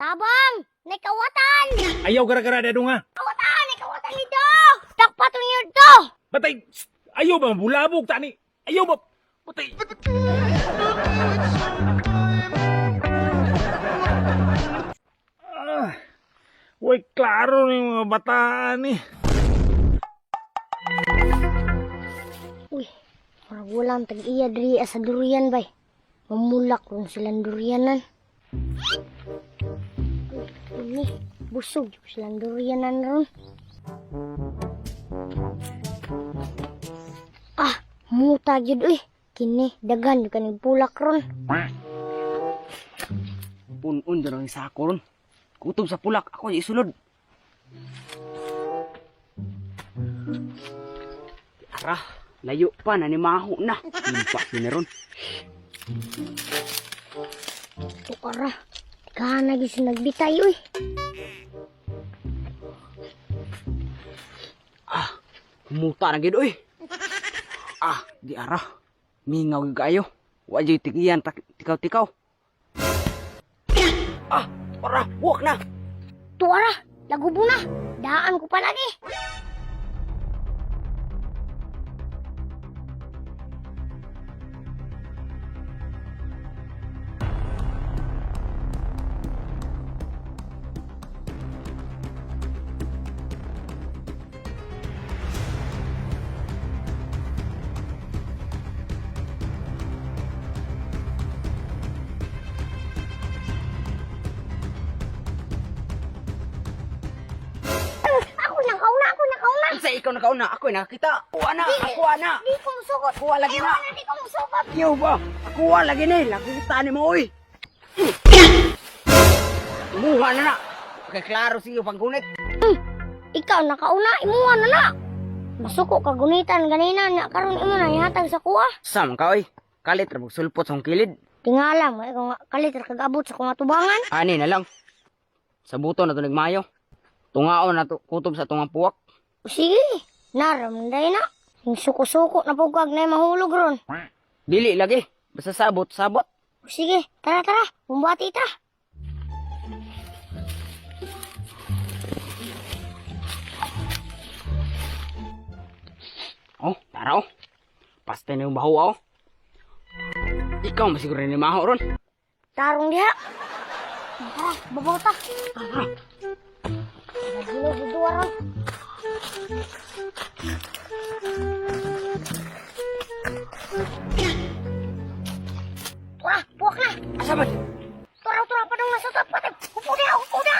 Tabang! Nakawatan! Ayaw gara-gara dadong ha. Kawatan! Nakawatan dito! Takpaton niyo dito! Batay, psst, ayaw ba bulabog tani? Ayaw ba? Batay. Ah, way klaro ni mga bataan ni. Uy, murag walang tag-iya diri sa durian bay. Mamulak rong silang durianan. Uy, ini busog jud silang durianan ron. Ah, muta jud uy. Kini daghan jud kaning pulak ron. Punon dyan ang sako ron. Kutob sa pulak, ako yung isulod. Ara, layo pa na ni Maho na. Limpa ni ron. Tukara. Kana gyud sila nagbitay uy. Humuta na gid oy. Ah, di ara. Mingaw gyud kaayo. Wa jud tigiyan tikaw-tikaw. Ah, ara, buwak na. Tuara, lagubo na. Daan ko pa lagi. Ako nakauna, ako nakauna. Unsa ikaw nakauna? Ako ay nakakita. Ako ana, ako ana. Di ko musugot. Kuha lagi na. Ayaw di ko musugot. Iyo ba? Ako wa lagi ni. Nakita ni mo oy. Muha na na. Okay, klaro siyo panggunit. Ikaw nakauna, imuha na na. Masuko ka gunitan ganina na karon imo na ihatag sa kuha. Sama ka oy. Kalit ra sulpot sa akong kilid. Tingala mo ikaw nga kalit ra kag-abot sa kong atubangan. Ani na lang. Sa buto na to nagmayo. Tungaon na to kutob sa tungang puwak. O sige, naram day na. Yung suko-suko na pugag na mahulog ron. Dili lagi. Basta sabot, sabot. O sige, tara tara, bumbati ta. Oh, tara oh. Paste na yung baho oh. Ikaw masiguro ni maho ron. Tarong diha. Tara, babaw ta. Nagilog dito ron. Tura, buwak na. Asa man? Tura, tura, padong nasa top. Patay, upo na, upo na.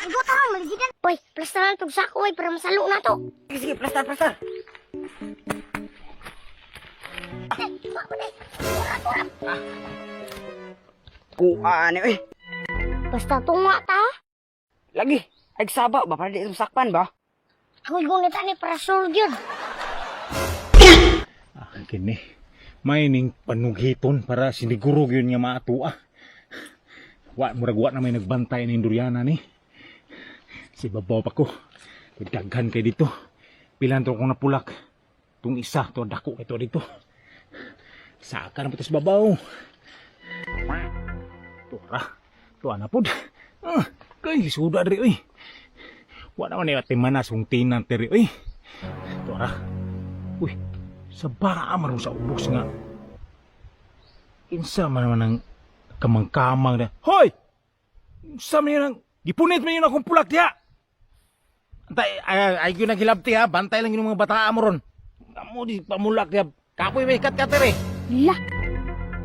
Igo taron, maligidan. Uy, plasta na itong sako, uy, para masalo na to. Sige, sige, plastar, plastar. Patay, patay. Tura, tura. Kuha ni oy. Basta tunga ta. Lagi. Ay saba ba para di itong sakpan ba? Ako'y gunita ni para sure yun. Ah, kini. May ning panughiton para siniguro yun nga maatua. Wa murag wa na may nagbantay ning Duriana ni. Si babaw pa ko. Kay Daghan kay dito. Pilan to kong napulak. Tung isa to dako kay to dito. Saka na po to sa babaw. Tura. Tuwa na pod. Ah, kay suda diri oy. Wa na man ni manas kung tinan diri oy. Tura. Uy, sa baa man sa ubos nga. Insa man naman ang kamang-kamang na. Hoy! Insa man yun ang gipunit man yun akong pulak diha. Antay, ay, ay, ay yun ang hilabti ha. Bantay lang yun ang mga bataa mo ron. Amo di pamulak diha. Kapoy may kat-kat eh. La,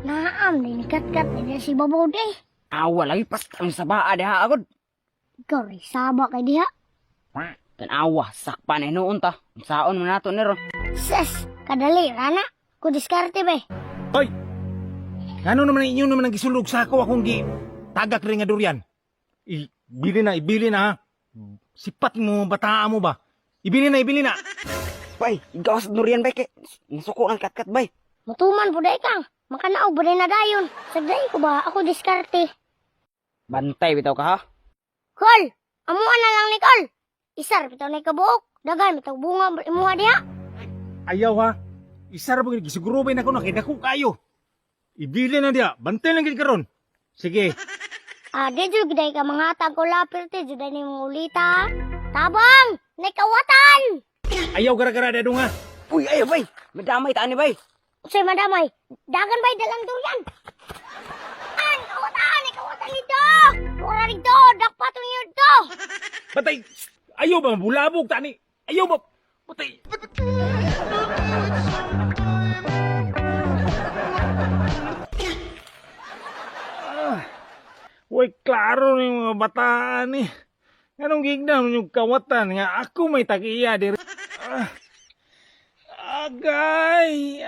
naam din kat-kat ni si babaw day. Awa lagi pasta ang sabaa diha agod. Ikaw rin, saba kay diha. Tanawa, sakpan ay noon ta. Unsaon man nato ni ron. Ses, kadali, rana. Ko diskarte ba eh. Hoy! Ngano naman ang inyo naman ang gisulog sa ako akong gi tagak rin nga durian. Ibili na, ibili na ha. Sipat mo, bataa mo ba? Ibili na, ibili na. Bay, ikaw sa durian bay kay nasuko ng katkat bay. Mutuman po day kang. Makanaog ba day na dayon. Sagday ko ba, ako diskarte. Bantay bitaw ka ha. Kol, amuan na lang ni Kol. Isar, bitaw na kabuok. Dagan, bitaw bunga, imuha diha. Ayaw ha. Isa ra ba gisiguro ba nako nakidako kayo. Ibili na diya, bantay lang gid karon. Sige. Ah, di jud giday ka mga tag ko lapir ti jud ni mong ulita. Tabang, nakawatan. Ayaw gara-gara dadong ha. Uy, ayo bay. Madamay ta ani bay. Unsay madamay? Dagan bay dalang durian. An, kawatan, kawatan dito. Ora dito, dakpaton niyo dito. Batay, ayaw ba mabulabog tani? Ayaw ba? Batay. Ah, way klaro ni mga bataan ni. Anong gigna yung kawatan nga ako may tag-iya diri. Ah, agay.